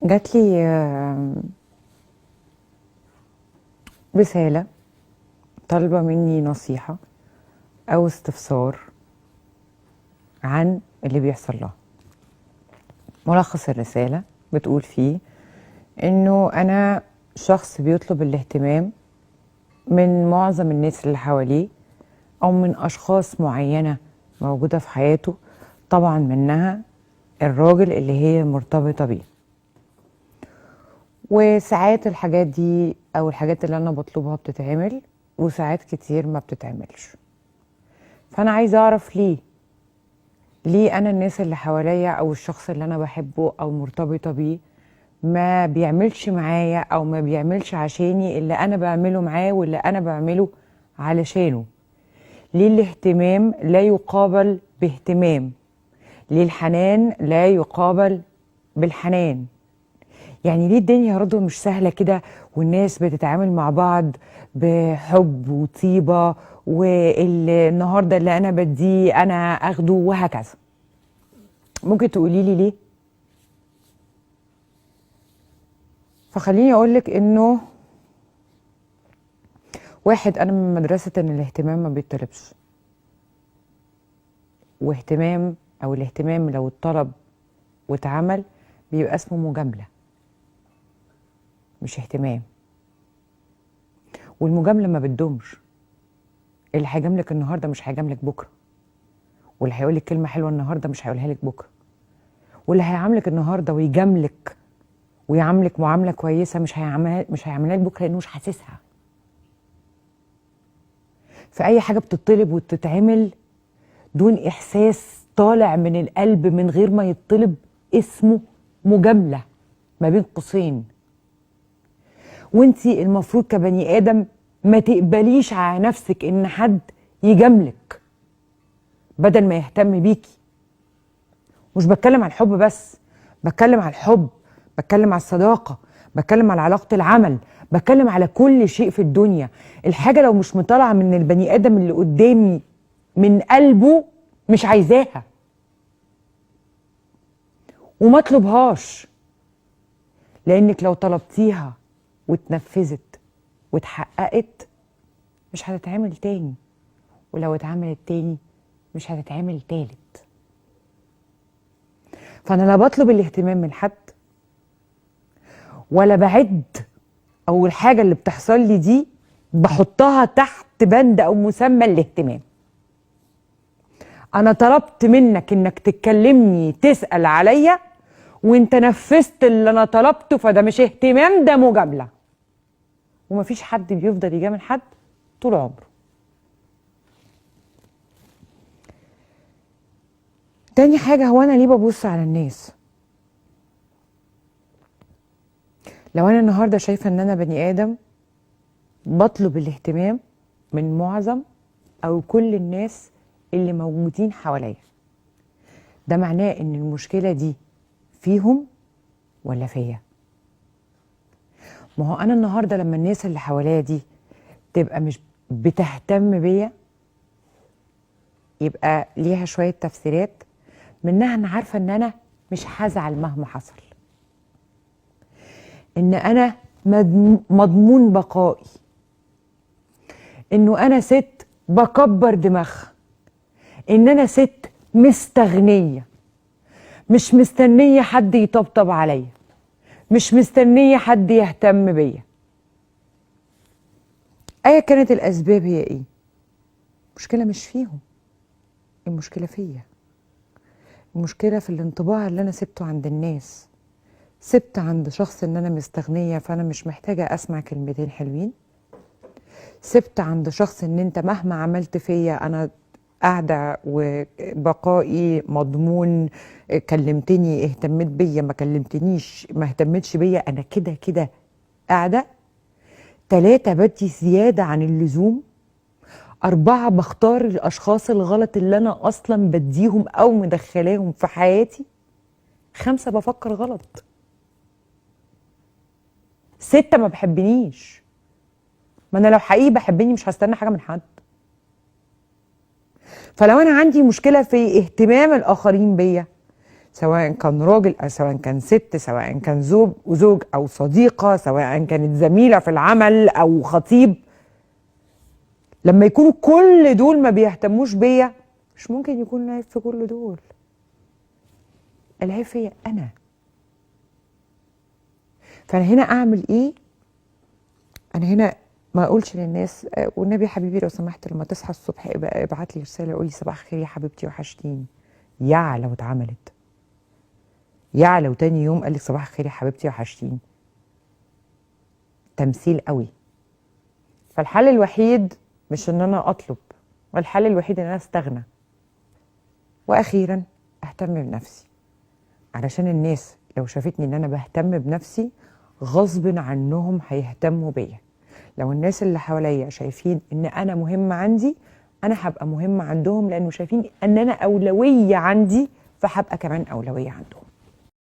جات لي رسالة طالبة مني نصيحة أو استفسار عن اللي بيحصل لها. ملخص الرسالة بتقول فيه إنه أنا شخص بيطلب الاهتمام من معظم الناس اللي حواليه أو من أشخاص معينة موجودة في حياته، طبعا منها الراجل اللي هي مرتبطة بيه. وساعات الحاجات دي أو الحاجات اللي أنا بطلبها بتتعمل، وساعات كتير ما بتتعملش. فأنا عايزة أعرف ليه أنا الناس اللي حواليا أو الشخص اللي أنا بحبه أو مرتبطة بيه ما بيعملش معايا أو ما بيعملش عشاني اللي أنا بعمله معاه واللي أنا بعمله علشانه. ليه الاهتمام لا يقابل باهتمام؟ ليه الحنان لا يقابل بالحنان؟ يعني ليه الدنيا برضه مش سهلة كده والناس بتتعامل مع بعض بحب وطيبة، والنهاردة اللي أنا بديه أنا أخده وهكذا؟ ممكن تقولي لي ليه؟ فخليني أقولك إنه واحد، أنا من مدرسة إن الاهتمام ما بيطلبش، واهتمام أو الاهتمام لو اتطلب واتعمل بيبقى اسمه مجاملة مش اهتمام، والمجاملة ما بتدومش. اللي هيجاملك النهاردة مش هيجاملك بكرة، واللي هيقولك كلمة حلوة النهاردة مش هيقولها لك بكرة، واللي هيعاملك النهاردة ويجاملك ويعاملك معاملة كويسة مش هيعملها لك بكرة لأنه مش حاسسها. فأي حاجة بتطلب وتتعمل دون إحساس طالع من القلب من غير ما يطلب اسمه مجاملة ما بين قوسين. وانتي المفروض كبني آدم ما تقبليش على نفسك إن حد يجاملك بدل ما يهتم بيكي. مش بتكلم على الحب بس، بتكلم على الحب، بتكلم على الصداقة، بتكلم على علاقة العمل، بتكلم على كل شيء في الدنيا. الحاجة لو مش مطالعة من البني آدم اللي قدامي من قلبه مش عايزاها وما اطلبهاش، لأنك لو طلبتيها واتنفذت واتحققت مش هتتعمل تاني، ولو اتعملت تاني مش هتتعمل تالت. فأنا لا بطلب الاهتمام من حد ولا بعد أو الحاجة اللي بتحصل لي دي بحطها تحت بند أو مسمى الاهتمام. أنا طلبت منك إنك تتكلمني تسأل عليا وإنت نفذت اللي أنا طلبته، فده مش اهتمام، ده مجاملة. ومفيش حد بيفضل يجامل حد طول عمره. تاني حاجة، هو أنا ليه ببص على الناس؟ لو أنا النهاردة شايفة إن أنا بني آدم بطلب الاهتمام من معظم أو كل الناس اللي موجودين حواليا، ده معناه إن المشكلة دي فيهم ولا فيا؟ ما هو أنا النهاردة لما الناس اللي حواليا دي تبقى مش بتهتم بيا يبقى ليها شوية تفسيرات، منها أنا عارفة إن أنا مش هزعل مهما حصل، إن أنا مضمون بقائي، إنه أنا ست بكبر دماغها، إن أنا ست مستغنية، مش مستنية حد يطبطب عليا، مش مستنية حد يهتم بيا. أيا كانت الأسباب هي إيه؟ المشكلة مش فيهم، المشكلة فيا، المشكلة في الانطباع اللي أنا سبته عند الناس. سبت عند شخص إن أنا مستغنية فأنا مش محتاجة أسمع كلمتين حلوين، سبت عند شخص إن أنت مهما عملت فيا أنا قاعدة وبقائي مضمون، كلمتني اهتمت بيا، ما كلمتنيش ما اهتمتش بيا، أنا كده كده قاعدة. 3 بدي زيادة عن اللزوم. 4 بختار الأشخاص الغلط اللي أنا أصلا بديهم أو مدخلاهم في حياتي. 5 بفكر غلط. 6 ما بحبنيش. ما أنا لو حقيقي بحبني مش هستنى حاجة من حد. فلو أنا عندي مشكلة في اهتمام الآخرين بيا، سواء كان راجل أو سواء كان ست، سواء كان زوج أو صديقة، سواء كانت زميلة في العمل أو خطيب. لما يكونوا كل دول ما بيهتموش بيا، مش ممكن يكون العيب في كل دول، العيب فيا أنا. فأنا هنا أعمل إيه؟ أنا هنا ما أقولش للناس والنبي حبيبي لو سمحت لما تصحى الصبح ابعت لي رسالة قولي صباح الخير يا حبيبتي وحشتيني. يا لو اتعملت، يا لو تاني يوم قال لك صباح الخير يا حبيبتي وحشتيني، تمثيل قوي. فالحل الوحيد مش ان انا اطلب، والحل الوحيد ان انا استغنى. واخيرا اهتم بنفسي، علشان الناس لو شافتني ان انا بهتم بنفسي غصب عنهم هيهتموا بيا. لو الناس اللي حواليا شايفين ان انا مهمة عندي، انا هبقى مهمة عندهم، لانه شايفين ان انا اولوية عندي، فهبقى كمان اولوية عندهم.